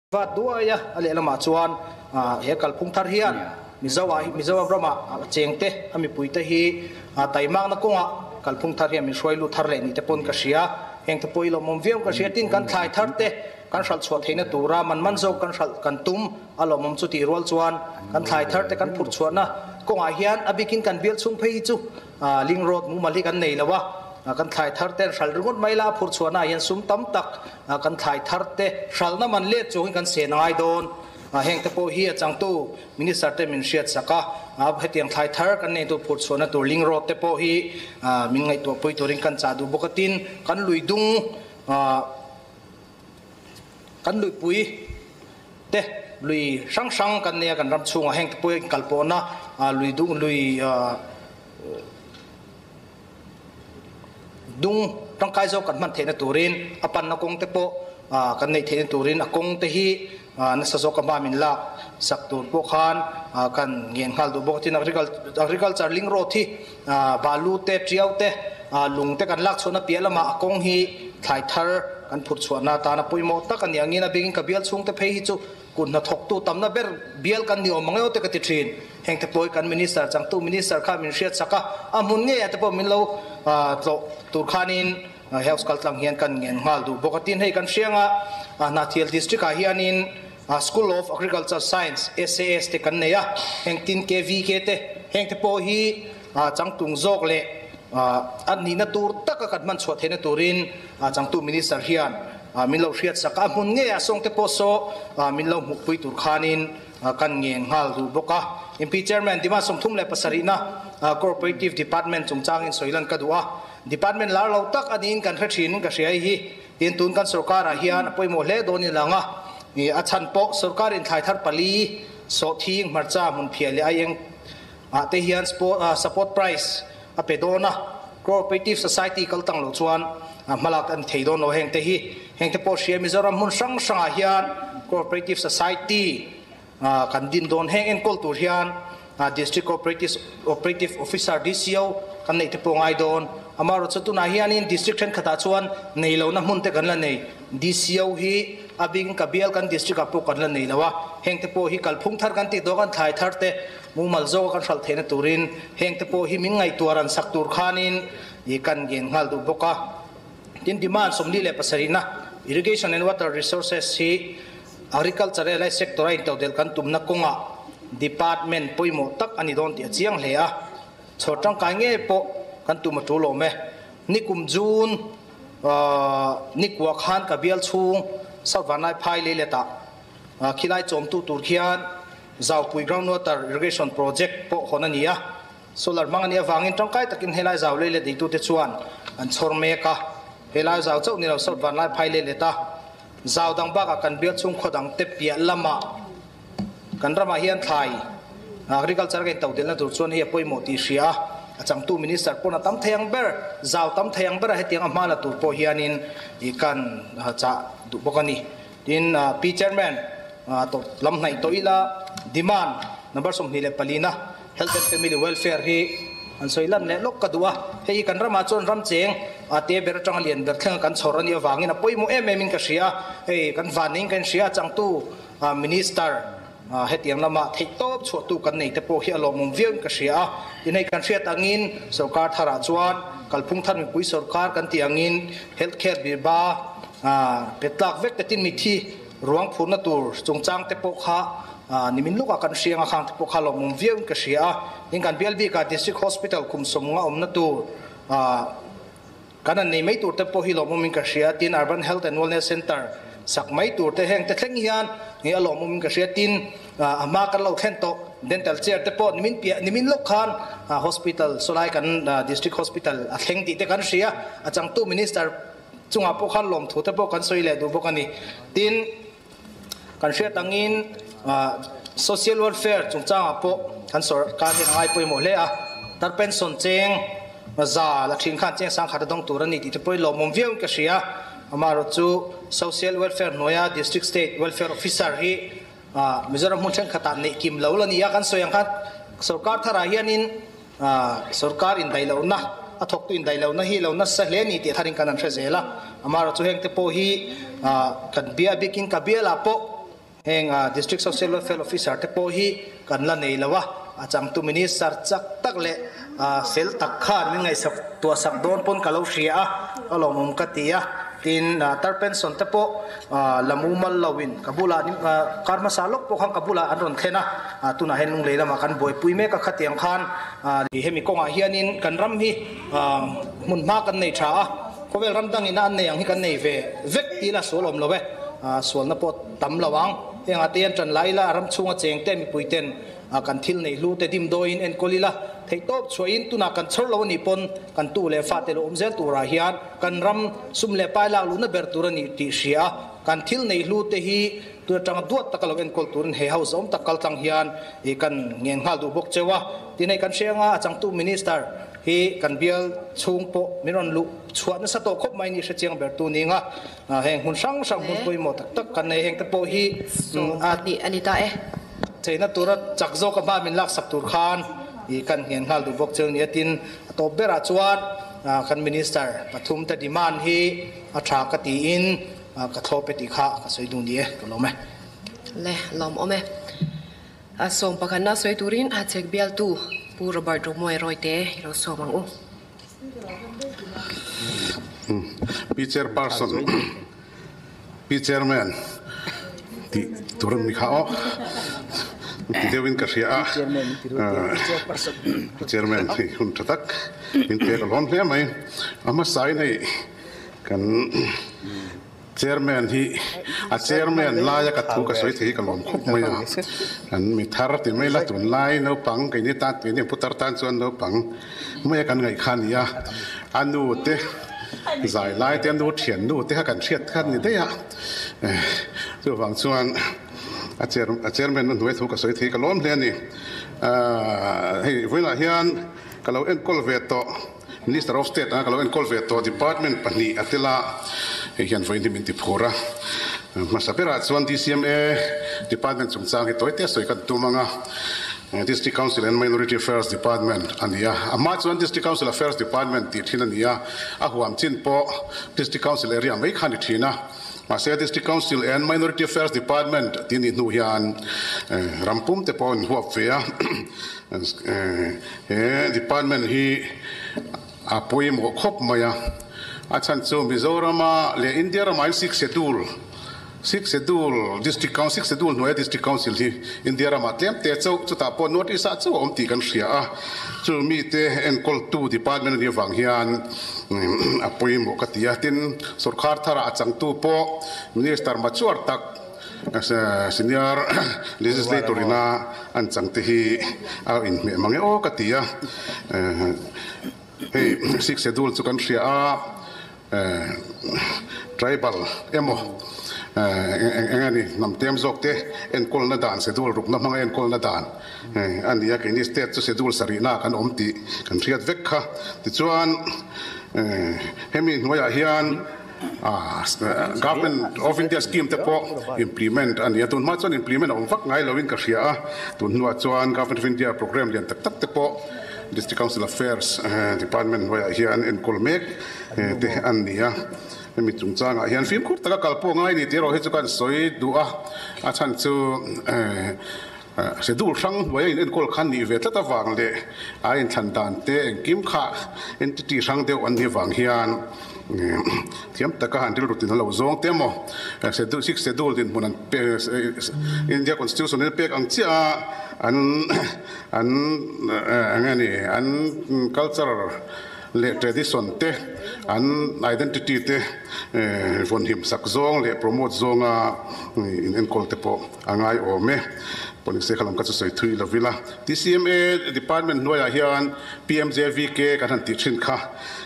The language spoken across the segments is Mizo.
Vat duai a, a lehlamah chuan he kalphung thar hian Mizoram rama chengte, a mipuite hi taimakna kawngah kalphung thar hian min hruai lut thar leh ni te pawn ka hria. Heng te pawh hi lawmawm viau ka hria. Tin, kan thlai thar te kan hralh chhuah theihna tura man man zawk kan hralh kan tum a lawmawm chu tih rual chuan kan thlai thar te kan phurh chhuahna kawngah hian a bikin kan bial chhung phei hi chu Link road mumal hi kan nei lo a, kan thlai thar te an hralh ringawt mai la, a phurh chhuahna ah hian sum tam tak kan thlai thar te hralhna man let chungin kan sen a ngai dawn. Heng te pawh hi a changtu Minister te min hriat sak a, hetiang thlai thar kan nei tur phurh chhuahna tur link road te pawh hi min ngaihtuah pui turin kan chah duh bawk a, tin kan lui dung Kan luipui te lui hrang hrang kan nei a, kan ram chhungah heng te pawh hi kal pawhna lui dung lui dung tangkai zawk kan hman theihna turin a panna kawng te pawh kan neih theihna turin a kawng te hi nasa zawk a hma min lak sak tur pawh khan kan ngen nghal duh bawk a. Tin, agriculture link road hi balu te, tiau te, lung te kan lak chhuahna piah lamah a kawng hi thlai thar kan phurh chhuahna atana pawimawh tak a ni angin a bikin ka bial chhungte phei hi chu kut hnathawktu tamna ber bial kan ni awm ang emaw te ka ti thin. Heng te pawh hi kan Minister changtu Minister kha min hriat sak a, a hmun ngeiah te pawh min lo tlawh tur khanin House kaltlang hian kan ngen nghal duh bawk a. Tin, hei kan hrianga Hnahthial District ah hianin School of Agriculture Science, SAS, te kan nei a, heng tin KVK te, heng te pawh hi changtlung zawk leh A nihna tur taka kan hman chhuah theihna turin changtu Minister hian min lo hriat sak a, a hmun ngeiah sawngte pawh saw min lo hmuhpui tur khanin kan ngen nghal duh bawk a. MP Chairman Dima 37na Cooperative Department chungchangin sawi lan ka duh a, Department lar lo tak a niin kan hre thin ka hria hi tin tun kan sorkarah hian a pawimawh hle dawn in lang a, a chhan pawh sorkar inthlai thar pali sawhthing hmarcha hmunphiah leh aieng Ah te hian support price a pe dawn a, cooperative society kal tang lo chuan hmalak an thei dawn lo heng te hi. Heng te pawh hria Mizoram hmun hrang hrangah hian cooperative society kan din dawn. Heng enkawl tur hian district cooperative officer, DCO, kan neih te pawh ngai dawn. Amaherawhchu tunah hianin district thenkhatah chuan nei lohna hmun te kan la nei. DCO hi a bikin ka bial kan district ah pawh kan la nei lo a, heng te pawh hi kalphung thar kan tih dawn kan thlai thar te Mumal zawka kan hralh theihna turin heng te pawh hi min ngaihtuah ran sak tur khanin i kan ngen nghal duh bawk a. Tin, demand 47na Irrigation and Water Resources hi Agriculture leh Lai sector a intodelh kan tumna kawngah department pawimawh tak a ni dawn tih a chiang hle a. Chhawr tangkai ngei pawh kan tum a tul awm e. Nikum June nikua khan ka bial chhung South Vanlaiphai leiletah khilai chawmtu tur khian Zaupui Groundwater Irrigation Project pawh hawn a ni a, solar hmang a nih avangin tangkai takin helai zau lei let eitute chuan an chhawr mek a. Helai zau chauh ni lo South Vanlaiphai lei let a, zau dang bakah kan bial chhung khaw dangte piah lamah kan ramah hian thlai agriculture ka intodelhna tur chuan hei a pawimawh tih hria a, a changtu Minister pawn a tam thei ang ber, zau tam thei ang bera hetiang a hma la tur pawh hianin kan chah duh bawk a ni. Tin, Pi Chairman, tawp lam hnaih tawh ila, demand number 24na Health and Family Welfare hi an sawi lan leh lawk ka duh a. Hei hi kan ramah chuan ram cheng a te ber atanga lian ber thlenga kan chhawr a nih avangin a pawimawh em em in ka hria a. Hei kan vaneiin kan hria a, changtu Minister hetiang lama theihtawp chhuahtu kan nei te pawh hi a lawmawm viau in ka hria a. Tin, hei kan hriat angin sorkar tharah chuan kalphung thar mipui sorkar kan tih angin Health Care Birba, Pe tlak vek te tin mithi ruang phurna tur chungchang te pawh kha nimin lawkah kan hriang a, khang te pawh kha lawmawm viau in ka hria a. Tin kan bial bikah District Hospital kum sawmnga awmna tur kan han nei mai tur te pawh hi lawmawm in ka hria a. Tin Urban Health and Wellness Centre sak mai tur te heng te thleng hian nge a lawmawm in ka hria. Tin a hma kan lo thlen tawh dental chair te pawh nimin piah nimin lawk khan hospital sawlai kan District Hospital a thleng tih te kan hria. A changtu Minister Chungah pawh khan lawmthu te pawh kan sawi leh duh bawk a ni. Tin, kan hriat angin social welfare chungchangah pawh kan sorkar hian a ngai pawimawh hle a. Tar pension cheng za la thin khan cheng sangkhat a dawng tur a ni tih te pawhin lawmawm viau in ka hria. Amaherawhchu chu social welfare hnuaia district state welfare officer hi Mizoram hmun thenkhatah neih kim lo la ni a. Kan sawi ang khan sorkar tharah hianin Sorkar indaihlohna, a thawktu indaihlohna hi lo nasa hle a ni tih tharin kan han hre zel a. Amaherawhchu heng te pawh hi kan bia bikin ka bialah pawh Heng District Social Welfare Officer te pawh hi kan la nei lo a, a changtu Minister chak tak leh fel tak khan min ngaihsak tuahsak dawn pawn ka lo hria a, ka lawmawm ka ti a. Tin, tar pension te pawh la mumal loin ka bulah kar hmasa lawk pawh khan ka bulah an rawn thlen a, tunah hian Lunglei lamah kan buaipui mek a, khatiang khan hemi kawngah hianin kan ram hi hmun hma kan nei tha a, khawvel ram dangin a an nei ang hi kan nei ve vek tih ila sual awm lo e, sualna pawh tam lo ang. Hengah te hian tan lai ila ram chhunga cheng te mipui ten kan thil nei hlu te dimdawiin enkawl ila theihtawp chhuahin tunah kan chhawr lo a nih pawn kan tu leh fate lo awm zel turah hian kan ram sum leh pai lak luhna ber tur a nih tih hria a, kan thil nei hlu te hi tun atanga duat taka lo enkawl turin he house awm tak kal tlang hian kan ngen nghal duh bawk cheu a. Tin hei kan hre anga a changtu Minister hi kan bial chhung pawh min rawn luh chhuah nasa tawh khawp mai ni hre chiang ber tu ning a. Heng hmun hrang hrang hmun pawimawh tak tak kan nei, heng te pawh hi a a ni ta e. Theihna tura chak zawk a hma min laksak tur khan i kan nghen nghal duh bawk cheu nia. Tin, a tawp berah chuan kan Minister pathum te demand hi a tha ka tiin ka thlawp e tih kha ka sawi duh ni e, ka lawm e. Le, lawmawm e. A sawm pakhatna sawi turin a chek bialtu Pu Robert Romoe Royte i lo sawm ang u. Pi Chairperson, Pi Chairman tih tur an ni kha aw. Ti deuhin ka hria a. Pi Chairman hei hun tha tak min pek a lawm hle mai. A hmasain hei kan Chairman hi a chairman laia ka thu ka sawi thei hi ka lawm khawp mai a, an mi thar ti mai la tunlai naupang keini tan keini ang putar tan chuan naupang maia kan ngaih kha a ni a, a nu te zai lai te a nu thian nu te kha kan hriat kha a ni daih a, chuvang chuan a chair a chairman na hnuai thu ka sawi thei hi ka lawm hle a ni, hei vawiinah hian ka lo enkawl ve tawh. Minister of State anga ka lo enkawl ve tawh department pahnih a tel a, hei hian vawiin hi min ti phur a. Hmasa berah chuan DCMA department chungchang hi tawite a sawi kan tum ang a, District Council and Minority Affairs Department a ni a. A hma chuan District Council Affairs Department tih thin a ni a, a huam chin pawh District Council area mai kha a ni thin a. Mahse District Council and Minority Affairs Department tih nih hnu hian ram pum te pawh an huap ve a. He department hi a pawimawh khawp mai a, a chhan chu Mizorama leh India ramah hian Sixth Schedule, Sixth Schedule District Council, Sixth Schedule hnuaia District Council hi India ramah tlem te chauh, chutah pawh North East ah chauh a awm tih kan hria a, chu mite enkawltu department a nih avang hian a pawimawh ka ti a, tin sorkar tharah a changtu pawh Minister machuar tak, Senior Legislator ina an chang te hi a inhmeh mang e aw ka ti a, hei Sixth Schedule chu kan hria a, Tribal emaw eng eng a ni hnam tlem zawk te enkawlna dan Schedule rukna hmanga enkawlna dan a ni a, keini State chu Schedule sarihna kan awm tih kan hriat vek kha. Tichuan hemi hnuaiah hian Government of India scheme te pawh implement a ni a, tun hma chuan implement a awm vak ngai loin ka hria a, tun hnuah chuan Government of India programme lian tak tak te pawh District Council Affairs Department hnuaiah hian enkawl mek te an ni a, hemi chungchangah hian fimkhur taka kal pawh ngai ni tih erawh hi chu kan sawi duh a, a chhan chu Schedule hrang hnuaia in enkawl khan nih ve tlat avang leh a inthlan dan te engkim kha entity hrang deuh an nih avang hian thiam taka han rilru tin a lo zawng te emaw schedule six schedule dinhmun an pe India constitution in a pek ang chiah a an an eng nge ni an culture leh tradition te an identity te vawnhim sak zawng leh promote zawnga in enkawl te pawh A ngai awm e. Police kha lam ka chu sawi thui lo ila. TCMA department hnuaiah hian PMJVK kan han tih thin kha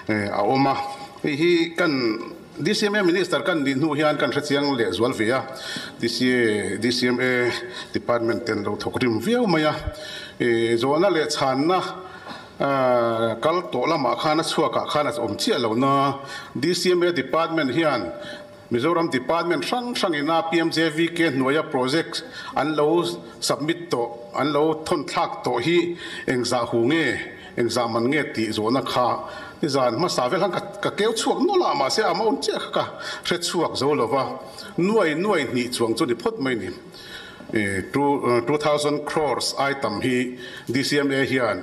a awm a. Hei hi kan DCMA minister kan nih hnu hian kan hrechiang leh zual ve a. DCA, DCMA department ten lo thawk rim viau mai a. Zawhna leh chhanna kal tawh lamah khan a chhuakah khan a awm chiah lo na. DCMA department hian Mizoram Department hrang hrangin a PMJVK hnuaia project an lo submit tawh, an lo thawn thlak tawh hi engzah hu nge, engzah man nge tih zawhna kha Nizan hmasa vel khan ka keu chhuak nawlh a, mahse amount chiah kha ka hre chhuak zo lo va, nuai nuai hnih chuang chu ni phawt mai ni. 2000 crores ai tam hi DCMA hian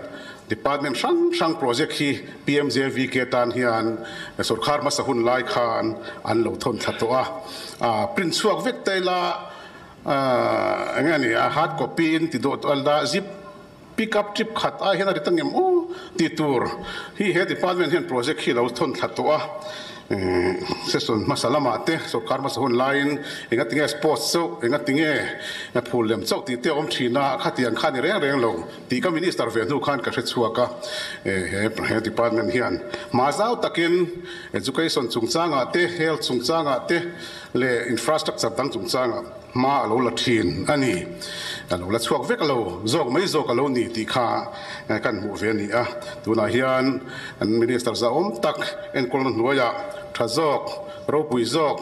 department hrang hrang project hi PMJVK tan hian sorkar hmasa hun lai khan an lo thawn thla tawh a, print chhuak vek ta ila eng nge ni a hard copy in ti dawh tawh a, zip pick up trip khat ai hian a ri ta ngem aw tih tur hi he department hian project hi lo thawn thla tawh a, session hmasa lamah te sorkar hmasa hun laiin enga tinge sports chauh enga tinge phul lem chauh tih te a awm thin a, khatiang kha ni reng reng lo tih ka minister ve hnu khan ka hre chhuak a, he he department hian hma zau takin education chungchangah te health chungchangah te leh infrastructure dang chungchangah Hma a lo la thin a ni. A lo la chhuak vek lo, zawk mai zawk a lo ni tih kha kan hmuh ve a ni a. Tunah hian an Minister zahawm tak enkawlna hnuaiah tha zawk, ropui zawk,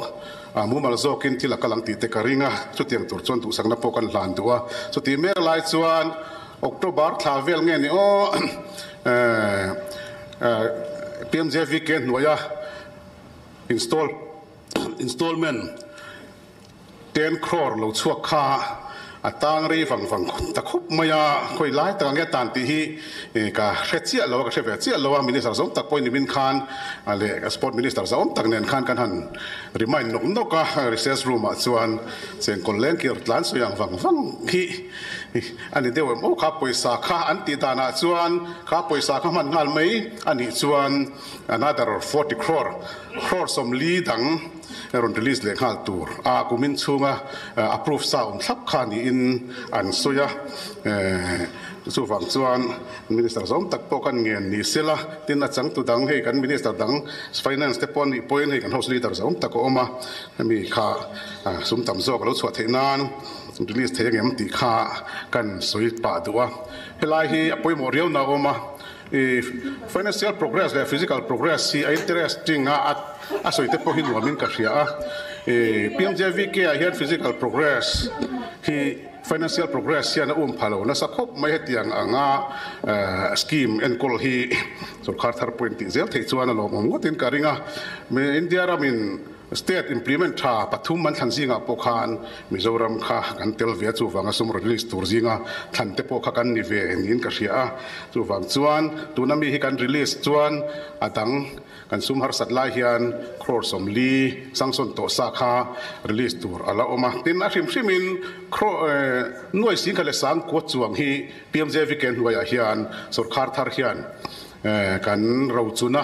mumal zawkin thil a kal ang tih te ka ring a. Chutiang tur chuan duhsakna pawh kan hlan duh a. Chutih mek lai chuan October thla vel nge ni aw PMJVK hnuaia install installment 10 crore lo chhuak kha a tang rei vang vang ta khawp mai a, khawi lai tak ang nge tan tih hi ka hre chiah lo a, ka hre ve chiah lo a, Minister zawng tak pawhin nimin khan leh Sport Minister zawng tak nen khan kan han remind nawk nawk a, recess room ah chuan chengkawl leng kir tlan sawi ang vang vang hi a ni deuh em aw, kha pawisa kha an tih danah chuan kha pawisa kha hman nghal mai a nih chuan another 40 crore, crore 40 dang. Rawn release leh nghal tur a kumin chhunga approve sa awm thlap kha niin an sawi a, chuvang chuan Minister zawm tak pawh kan ngen ni sela, tin a changtu dang hei kan Minister dang Finance te pawh a nih pawhin hei kan House Leader zawm tak a awm a, hemi kha sum tam zawk a lo chhuah theih nan release thei angem tih kha kan sawi pah duh a, helai hi a pawimawh riau na a awm a. I financial progress leh physical progress hi a interesting a, a sawi te pawh hi nuamin ka hria a. I PMJVK ah hian physical progress hi financial progress hian a um pha lo nasa khawp mai hetiang anga scheme enkawl hi sorkar thar pawhin tih zel theih chuan a lawmawm ngawtin ka ring a. India ramin State implement tha pathum an thlan zingah pawh khan Mizoram kha kan tel ve a, chuvanga sum release tur zinga thlan te pawh kha kan ni ve niin ka hria a. Chuvang chuan tuna mi hi kan release chuan a dang kan sum harsat lai hian crore 40 sanction tawh sa kha release tur a la awm a. Tin, a hrim hrimin crore nuai singkhat leh sangkua chuang hi PMJV ke hnuaiah hian sorkar thar hian Kan rochuna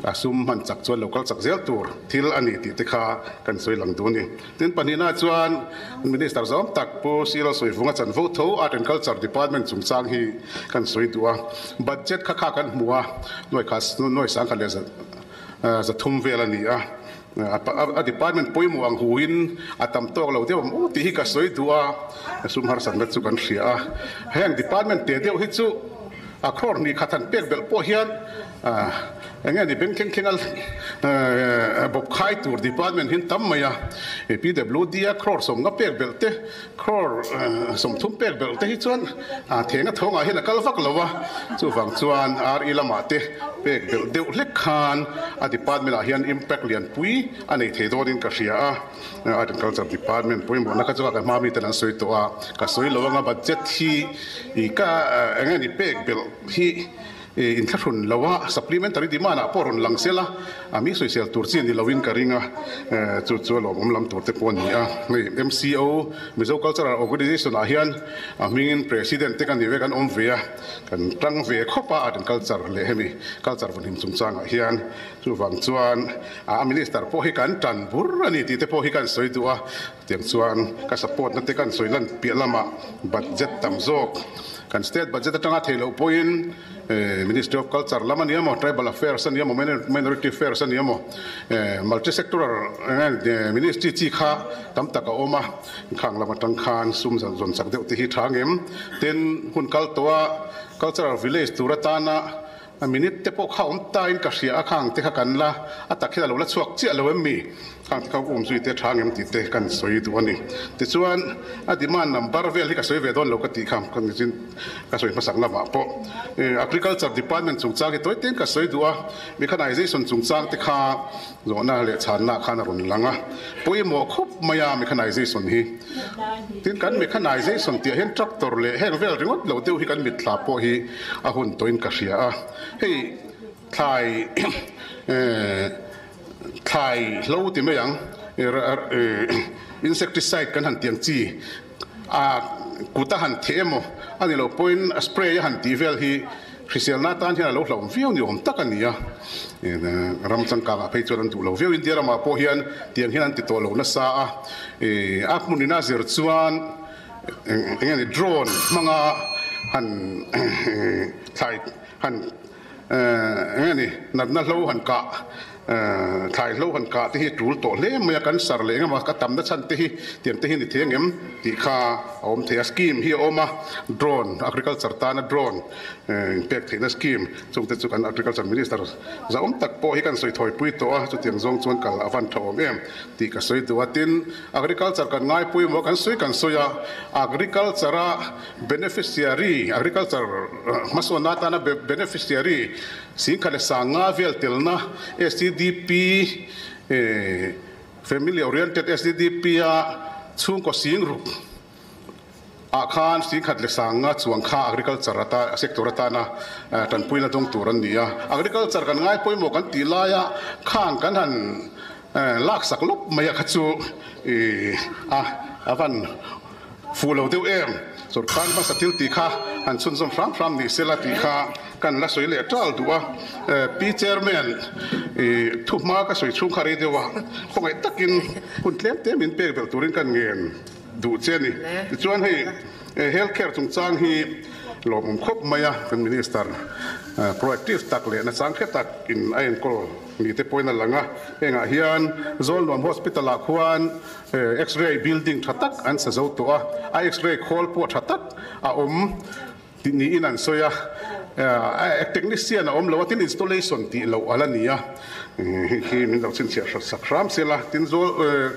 a sum hman chak chuan lo kal chak zel tur thil a ni tih te kha kan sawi lang duh a ni. Tin, pahnihna chuan Minister zawm tak Pu Silo Sawivunga chanvo tho Art and Culture Department chungchang hi kan sawi duh a. Budget kha kha kan hmu a, nuai sangkhat leh 300 vel a ni a. A department pawimawh ang huin a tam tawk lo deuh ang aw tih hi ka sawi duh a, sum harsatna chu kan hria a. Heng department te deuh hi chu a crore hnih khat han pek belh pawh hian eng nge ni beng thleng thleng a bawp khai tur department hi an tam mai a. PWD a crore 50 pek belh te, crore 30 pek belh te hi chuan theng a thawngah hian a kal vak lo a, chuvang chuan RE lamah te pek belh deuh hlek khan a department ah hian impact lianpui a nei thei dawnin ka hria a, Agriculture department pawimawhna kha chu ka hma miten an sawi tawh a, ka sawi lo anga budget hi ka eng nge ni pek belh hi Inthlahrun lo a, supplementary demand ah pawh rawn lang sel a, a mi sawisel tur chi ni loin ka ring a, chu chu a lawmawm lam tur te pawh a ni a. Hei MCO, Mizo Cultural Organisation ah hian a hmingin President te ka ni ve kan awm ve a, kan tang ve khawp a art and culture leh hemi culture vawnhim chungchangah hian. Chuvang chuan a Minister pawh hi kan tan bur a ni tih te pawh hi kan sawi duh a, tiang chuan ka support na te kan sawi lan piah lamah budget tam zawk Kan state budget atanga theih loh pawhin Ministry of Culture lam a ni emaw, Tribal Affairs a ni emaw, Minority Affairs a ni emaw, multi-sectoral ministry chi kha tam tak a awm a, khang lam atang khan sum zawn chak deuh te hi tha ngem. Tin, hun kal tawha Cultural Village tur atana A minute te pawh kha awm ta in ka hria a, khang te kha kan la, a tak hian a lo la chhuak chiah lo em mi? Khang te kha um zui te tha ngem tih te kan sawi duh a ni. Tichuan a demand number vel hi ka sawi ve dawn lo ka tih kha ka ni chin ka sawi hmasak lamah pawh Agriculture department chungchang hi tawi tein ka sawi duh a, Mechanization chungchang te kha zawhna leh chhanna khan a rawn lang a, pawimawh khawp mai a mechanization hi. Tin kan mechanization tih ah hian tractor leh heng vel ringawt lo deuh hi kan mitthla pawh hi a hun tawhin ka hria a, hei thlai thlai hlo ti mai ang insecticide kan han tiang chi a kut a han theh emaw a ni loh pawhin a spray a han tih vel hi hriselna atan hian a lo hlauhawm viau ni awm tak a ni a, ram changkangah phei chuan an duh lo viau. India ramah pawh hian tiang hian an ti tawh lo nasa a, a hmunin a zir chuan eng nge ni drone hmanga han thlai han Eng nge ni, natna hlo han kah, thlai hlo han kah te hi tul tawh hle mai a, kan sar leh engemaw ka tamna chhan te hi tiang te hi ni thei angem tih kha a awm thei a, scheme hi a awm a, drone, agriculture tana drone inpek theihna scheme chung te chu kan agriculture minister zahawm tak pawh hi kan sawi thawipui tawh a, chutiang zawng chuan kal a van tha awm em tih ka sawi duh a, tin agriculture kan ngaipawimawh a kan sawi kan sawi a, agriculture a Beneficiary, Agriculture hmasawnna atana beneficiary singkhat leh sanga vel telna SDDP, Family Oriented SDDP a chhungkaw sing ruk ah khan singkhat leh sanga chuang kha agriculture ata sector atana tanpuina dawng tur an ni a. Agriculture kan ngai pawimawh kan tih laia khang kan han laksak lawp mai a kha chu a van Fuh lo deuh em? Sorkar hmasa thil tih kha han chhunzawm hram hram ni sela tih kha kan la sawi leh ṭal duh a. Pi Chairman, i thu hma ka sawi chhung kha rei deuh a, khawngaih takin hun tlem te min pek belh turin kan ngen duh che a ni. Tichuan hei Health Care chungchang hi lawmawm khawp mai a, kan Minister proactive tak leh nachang hre tak in a enkawl ni te pawhin a lang a. Hengah hian Zawlnuam Hospital ah khuan X-ray building tha tak an sa zo tawh a, a X-ray khawl pawh tha tak a awm tih niin an sawi a, technician a awm lo a, tin installation tih loh a la ni a, hei hi min lo chhinchhiah hrat sak hram se la, tin zawl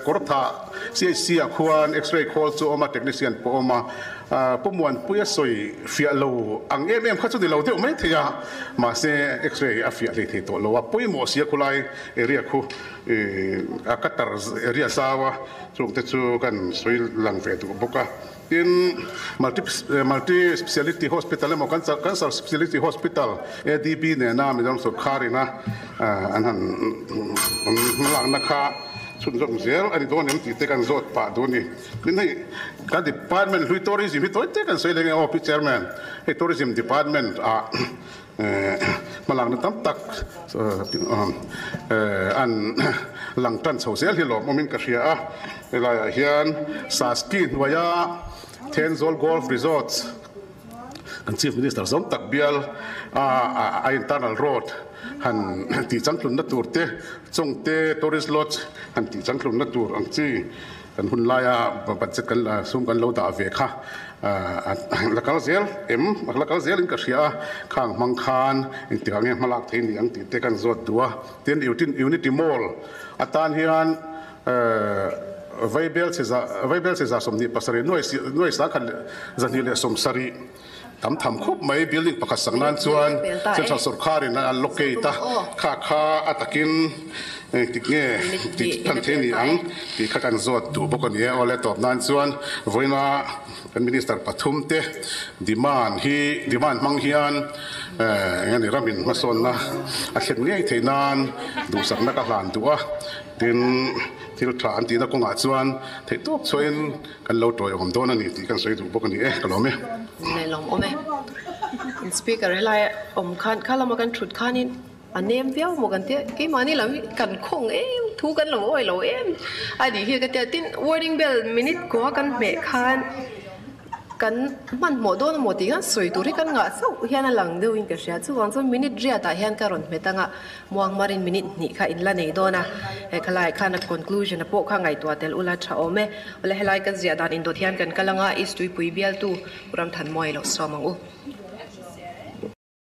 kawrtha CHC ah khuan X-ray khawl chu a awm a, technician pawh a awm a, Pu Muanpuia sawi fiah lo ang em em kha chu ni lo deuh mai thei a, mahse X-ray a fiah hlei thei tawh lo a, pawimawh sia khulai area khu A cutter area zau a, chungte chu kan sawi lang ve duh bawk a. Tin, multi multi speciality hospital emaw cancer speciality hospital ADB nena Mizoram sorkharin a an han hmalakna kha chhunzawm zel a ni dawn em tih te kan zawt pah duh a ni. Tin, hei kan department hlui tourism hi tawi te kan sawi leng e aw Pi Chairman, hei tourism department ah Hmalakna tam tak an lang tan chho zel hi lawmawmin ka hria a, helaiah hian Saski hnuaia Thenzawl Golf Resort kan Chief Minister zawm tak bial a internal road han tih changtlunna tur te, Chawngte Tourist Lodge han tih changtlunna tur ang chi Kan hun laia budget kan la sum kan lo dah ve kha la kal zel em la kal zelin ka hria a, khang hmang khan engtikah nge hmalak thei ni ang tih te kan zawt duh a. Tin, Unity Mall atan hian Vaibel chhe Vaibel chhe 27 nuai nuai 1270 tam tham khawp mai building pakhat sak nan chuan central sorkharin a allocate a, kha kha a takin engtik nge tih than thei ni ang tih kha kan zawt duh bawk a ni e. Awle tawp nan chuan vawiina kan minister pathum te demand hi demand hmang hian eng nge ni ramin hmasawnna a thlen ngei theih nan duhsakna ka hlan duh a, tin thil tha an tihna kawngah chuan theihtawp chhuahin Kan lo tawi awm dawn a ni tih kan sawi duh bawk a ni e, ka lawm e. Nei lawm awm e. In speaker helai awm khan kha lama kan thut khanin a nem viau maw kan tia, keimahni lam hi kan khawng em, thu kan lo awi lo em a nih hi ka tia. Tin, warning bell minute kua kan hmeh khan kan hmanhmawh dawn amaw tih khan sawi tur hi kan ngah chauh hian a lang deuhin ka hria. Chuvang chuan minute riatah hian ka rawn hmet anga Muangmarin minute hnih kha in la nei dawn a, he khalaiah khan a conclusion a pawh kha ngaihtuah tel ula tha awm e. Awle helai kan ziah dan indawt hian kan kal anga East Tuipui bialtu Pu Ramthanmuai lo sawm ang u.